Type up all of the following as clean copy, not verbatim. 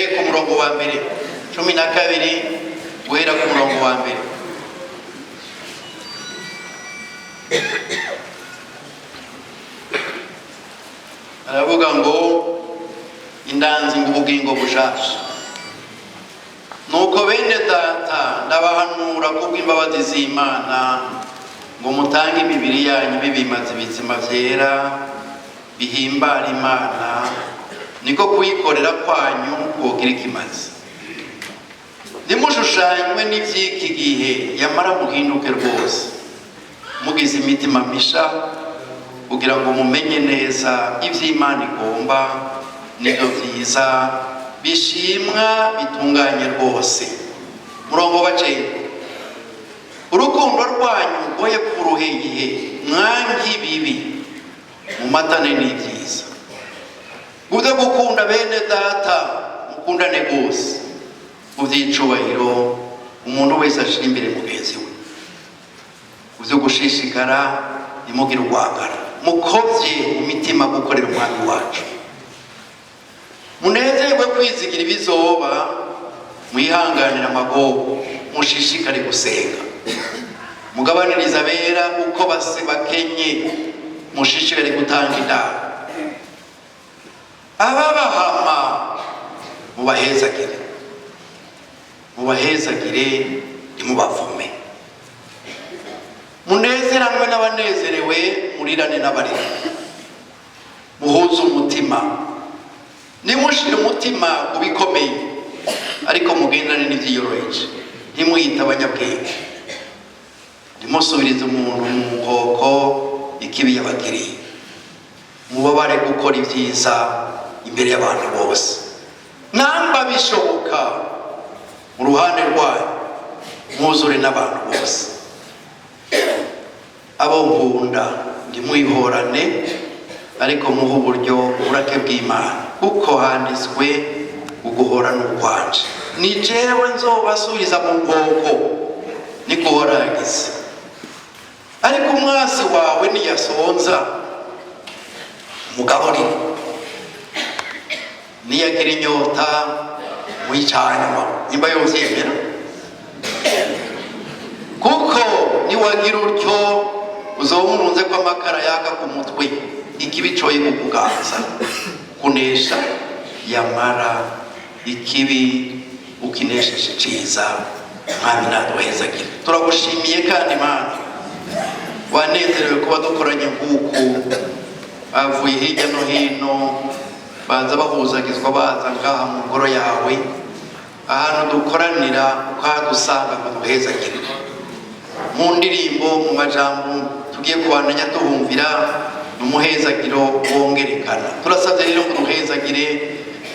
Duhere ku murongo wa mbere, 12 guhera ku murongo wa mbere. Aravuga ngo indanzi ngo ubugingo bushasha. Nuko bene data, ndabahanura kubw'imbabazi z'Imana ngo mutange imibiri yanyu bibimaze ibizima vyera bihimbara Imana, niko kuyikorera kwanyu kogira ikimazi. Ntimushushanywe n'ivy'iki gihe, yamara muhinduke rwose mugize imitima misha, kugira ngo mumenye neza ivy'Imana igomba, nibyo vyiza bishimwa bitunganye rwose. Murongo wa cenda: urukundo rwanyu rwoye kuruhegihe, mwange ibibi, mumatane n'ibyiza. Mubyo gukunda bene data, mukundane rwose. Mu by'icubahiro, umuntu wese ashira imbere mugenzi we. Mu byo gushishikara, ntimugire urwagara, mukovye mu mitima gukorera umwami wacu. Munezerwe kwizigira ibizoba, mwihanganire amagogo, mushishikare gusenga. Mugabanirize abera uko base bakenye, mushishikare gutanga inama. Ababahama mubahezagire, mubahezagire, ntimubavume. Munezeranwe n'abanezerewe, murirane n'abarira. Muhuze umutima, ntimushire umutima ku bikomeye, ariko mugendane n'ivyiyoroheje. Ntimwite abanyabwenge, ntimusubirize umuntu mu nkoko ikibi yabagiriye. Mubabare gukora ibyiza imbere y'abantu bose. Namba bishoboka, mu ruhande rwanyu mwuzure n'abantu bose. Abo nkunda, ntimwihorane, ariko muhe uburyo uburake bw'Imana, kuko handitswe: uguhora n'ukwanje, ni jewe nzobasubiriza mu nkoko, niko uhoragize. Ariko umwasi wawe niyasonza, mugaburire, niyagira inyota, wicanywa, nimba yovyemera, kuko niwagira utyo uzoba umurunze ko amakara yaka ku mutwe. Ikibi coye kukuganza kunesha, yamara ikibi ukinesheje ciza. Mwami naduhezagire. Turagushimiye kandi Imana, wanezerewe kuba dukoranye nk'uku. Bavuye hirya no hino, baza bahuzagizwa, baza ngaha mu ngoro yawe, ahantu dukoranira, ukahadusanga ngo duhezagire mu ndirimbo, mu majambo tugiye kubandanya tuhumvira, ni umuhezagiro wongerekana. Turasabye rero ngo duhezagire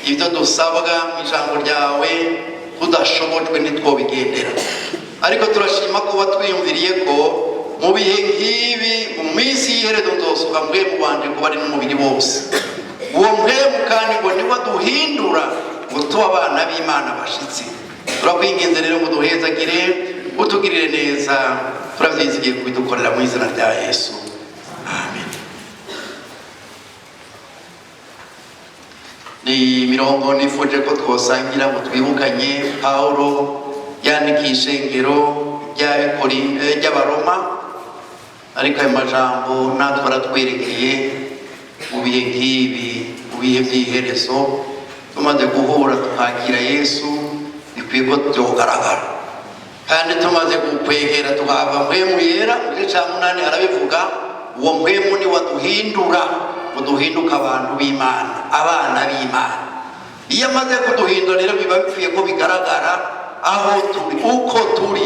ibyo dusabwa mu ijambo ryawe. Tudashobojwe ntitwobigendera, ariko turashima kuba twiyumviriye ko mu bihe nk'ibi, mu minsi y'iherezo, nzosuka mpwemu wanje kuba ari n'umubiri wose. Uwo mpwemu kandi ngo niwe duhindura ngo tuba abana b'Imana bashitsi. Turakwinginze rero ngo duhezagire, utugirire neza. Turavyizigiye kubidukorera mu izina rya Yesu, amen. Ni mirongo nifuje ko twosangira ngo twibukanye. Pawulo yandikiye ishengero ry'Abaroma, ariko ayo majambo natwe aratwerekeye mu bihe nk'ibi, mu bihe by'iherezo. Tumaze guhura tukakira Yesu, bikwiye ko byogaragara. Kandi tumaze gukwegera tukava mpwemu yera, mu gice cya 8 arabivuga, uwo mpwemu ni waduhindura ngo duhinduke abantu b'Imana, abana b'Imana. Iyo amaze kuduhindura rero, biba bikwiye ko bigaragara aho turi, uko turi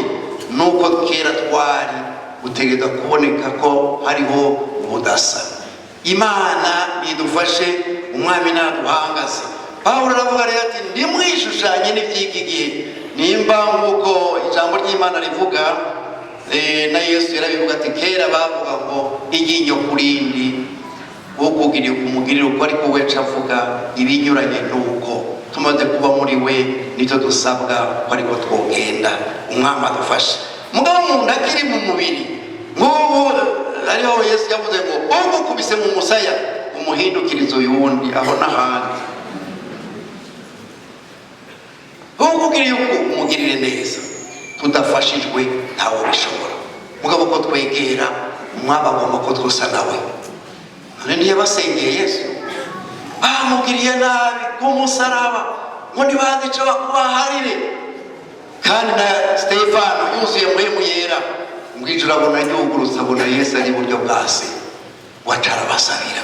nuko kera twari, gutegereza kuboneka ko hariho ubudasa. Imana idufashe, umwami naduhangaze. Pawulo aravuga rero ati: ndimwishushanye n'iby'iki gihe. Nimba nk'uko ijambo ry'Imana rivuga, na Yesu yarabivuga ati: kera bavuga ngo iryinyo ku rindi, ukugiriye kumugirira uko, ariko we avuga ibinyuranye n'uko. Tumaze kuba muri we, nicyo dusabwa ko ariko twogenda. Umwami adufashe. Mugabo umuntu akiri mu mubiri nk'ubu, ariho Yesu yavuze ngo ugukubise mu musaya umuhindukirizo uyundi. Aho n'ahandi. Ukugiriye uku, umugirire neza. Tudafashijwe ntawe bishobora. Mugabo ko twegera umwami, agomba ko twusa nawe. None ntiyabasengeye Yesu? Bamugiriye nabi ku musaraba ngo ntibazi icyo bakubaharire. Kandi na Stefano yuzuye Mpwemu Yera, ngo ijuru abona ryugurutse, abona Yesu ari iburyo bwa Se, waca arabasabira.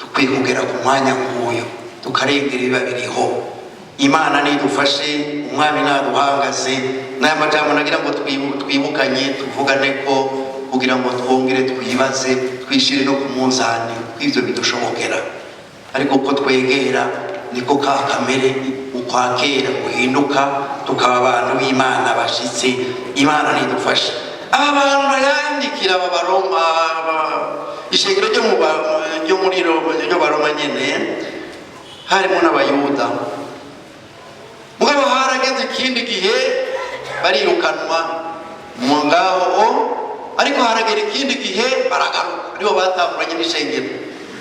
Dukwiye kugera ku mwanya nk'uyu, tukarengera ibiba biriho. Imana nidufashe, Umwami naduhangaze. N'aya majambo nagira ngo twibukanye, tuvugane ko kugira ngo twongere twibaze, twishire no ku munzani kw'ivyo bidushobokera. Ariko uko twegera niko ka kamere ukwa kera guhinduka, tukaba abantu b'Imana bashitse. Imana nidufashe. Aba bantu yandikira, aba Baroma, ishengero ryo muri Roma, ryo Baroma nyene, harimo n'Abayuda. Mugabo harageze ikindi gihe barirukanwa mu ngaho, ariko haragera ikindi gihe baragaruka, aribo batanguranye n'ishengero.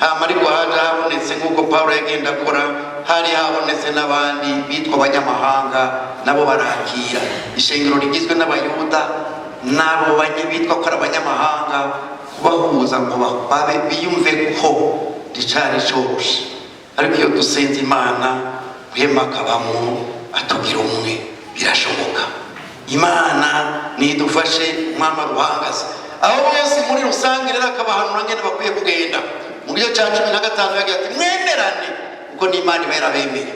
Hama ariko haje habonetse, nk'uko Pawulo yagenda akora, hari habonetse n'abandi bitwa abanyamahanga, nabo barakira. Ishengero rigizwe n'Abayuda n'abo bitwa ko ari abanyamahanga, kubahuza ngo babe biyumve ko ricari coroshe. Ariko iyo dusenze Imana, Mpwemu akabamwo, atugira umwe, birashoboka. Imana nidufashe, Umwami aduhangaze. Aho bose muri rusange rero akabahanura ngene bakwiye kugenda. Mu gice cya 15 yagira ati: "Mwemerane kuko n'Imana iba yarabemeye."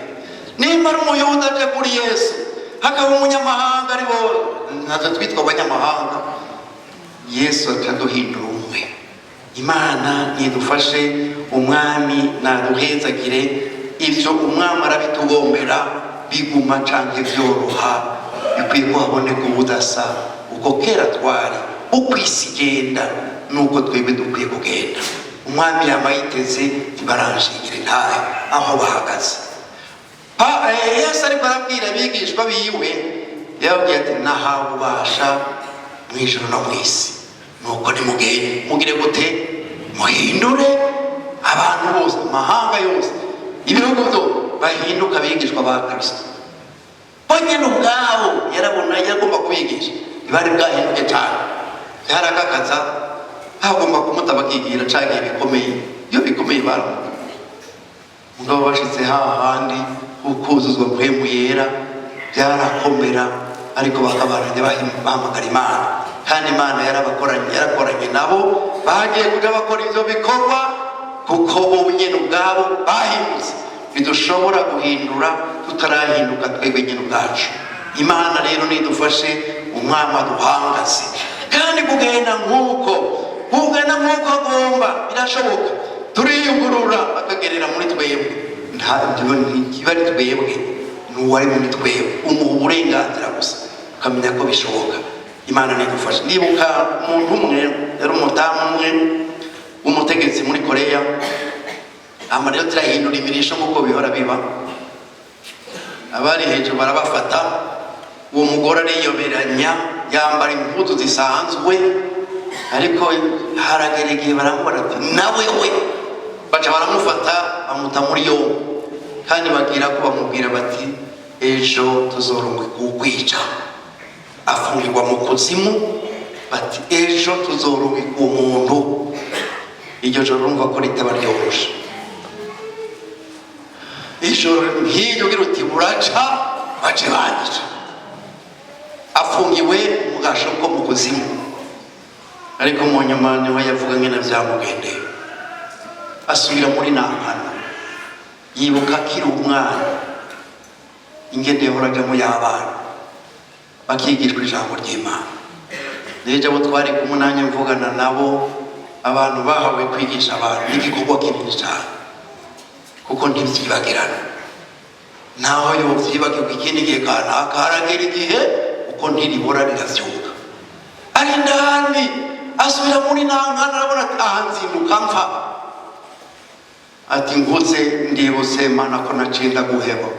Nimba ari Umuyuda aje kuri Yesu, hakaba umunyamahanga, ari bo natwe twitwa abanyamahanga, Yesu akaduhindura umwe. Imana nidufashe, Umwami naduhezagire. Ibyo Umwami arabitugombera, biguma canke vyoroha, bikwiye ko haboneka ubudasa. Uko kera twari, uko isi igenda, nuko twebwe dukwiye kugenda. Umwami yama yiteze ntibaranshingire ntahe aho bahagaze. Yesu ariko arabwira abigishwa biwe, yababwiye ati: "Nahawe ububasha mu ijuru no mu isi, nuko nimugende." Mugire gute? Muhindure abantu bose, amahanga yose, ibihugu byo, bahinduka abigishwa ba Kristo. Bo nyine ubwabo yarabona yagomba kubigisha, ntibari bwahinduke cyane, byarakakaza, hagomba kumuta bakigira cagiye bikomeye. Iyo bikomeye baramuta. Mugabo bashitse hahandi ukuzuzwa Mpwemu Yera, byarakomera, ariko bakabaranye bahamagara Imana, kandi Imana yarabakoranye, yarakoranye nabo. Bagiye kuja bakora ivyo bikorwa kuko bo nyene ubwabo bahindutse. Ntidushobora guhindura tutarahinduka twebwe nyene ubwacu. Imana rero nidufashe, Umwami aduhangaze. Kandi kugenda nk'uko agomba birashoboka. Turiyugurura akagerera muri twebwe. Ntikiba ari twebwe, ni uwari muri twebwe. Umuha uburenganzira gusa, ukamenya ko bishoboka. Imana nidufashe. Ndibuka umuntu umwe, yari umudamu umwe w'umutegetsi muri Koreya. Hama rero turahindura imirisho nk'uko bihora biba, abari hejuru barabafata. Uwo mugore ariyoberanya, yambara impuzu zisanzwe, ariko haragera igihe baramubona ati: "Nawe we." Baca baramufata, bamuta muri yombi, kandi bagira ko bamubwira bati: "Ejo tuzorungwe kukwica." Afungirwa mu kuzimu, bati: "Ejo tuzorungika umuntu." Iryo joro urumva ko ritaba ryoroshe. Ijoro nk'iryo ugira uti: "Buraca bace banyica." Afungiwe mu gasho ko mu kuzimu, ariko mu nyuma niho yavuga ngene byamugendeye. Asubira muri nankana, yibuka akiri umwana ingene yahorajamo y'abana bakigishwa ijambo ry'Imana. Rero abo twari kumwe nanjye mvugana nabo, abantu bahawe kwigisha abantu n'igikorwa kinini cyane, kuko ntibyibagirana. Naho yobyibagirwa ikindi gihe kanaka, haragera igihe uko ntiribura riravyuka. Ari ndani, asubira muri nankana, arabona ati: "Aha nzinduka mpfa." Ati: "Nkuze ndibutse Mana ko naciye ndaguheba."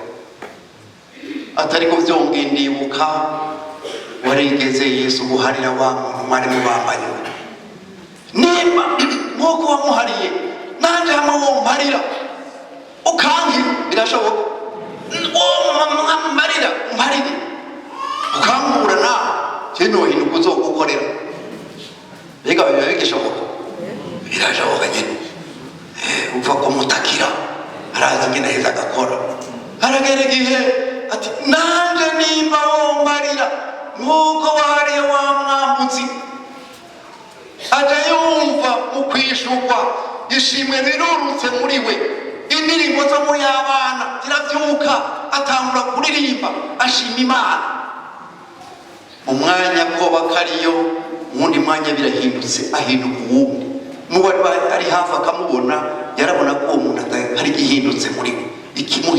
Ati: "Ariko vyongeye ndibuka warigeze Yesu guharira wa muntu mwari mubambanywe. Nimba nk'uko wamuhariye, nanjye hamwe womparira ukankira, birashoboka." Mbarira, mbarire, ukambura nawe je nohinduka uzogukorera. Mbega biba bigishoboka? Birashoboka nyene. Upfa kumutakira, arazi ingene aheza agakora. Haragera igihe ati: "Nanje nimba wombarira nk'uko wariye wa mwambutsi." Aja yumva mu kwishurwa ishimwe rirurutse muri we, indirimbo zo muri abana ziravyuka, atangura kuririmba ashima Imana. Mu mwanya koba kariyo, mu wundi mwanya birahindutse, ahinduka uwundi. Muba ari hafi akamubona, yarabona ko uwo muntu hari igihindutse muri we, ikimuhindura.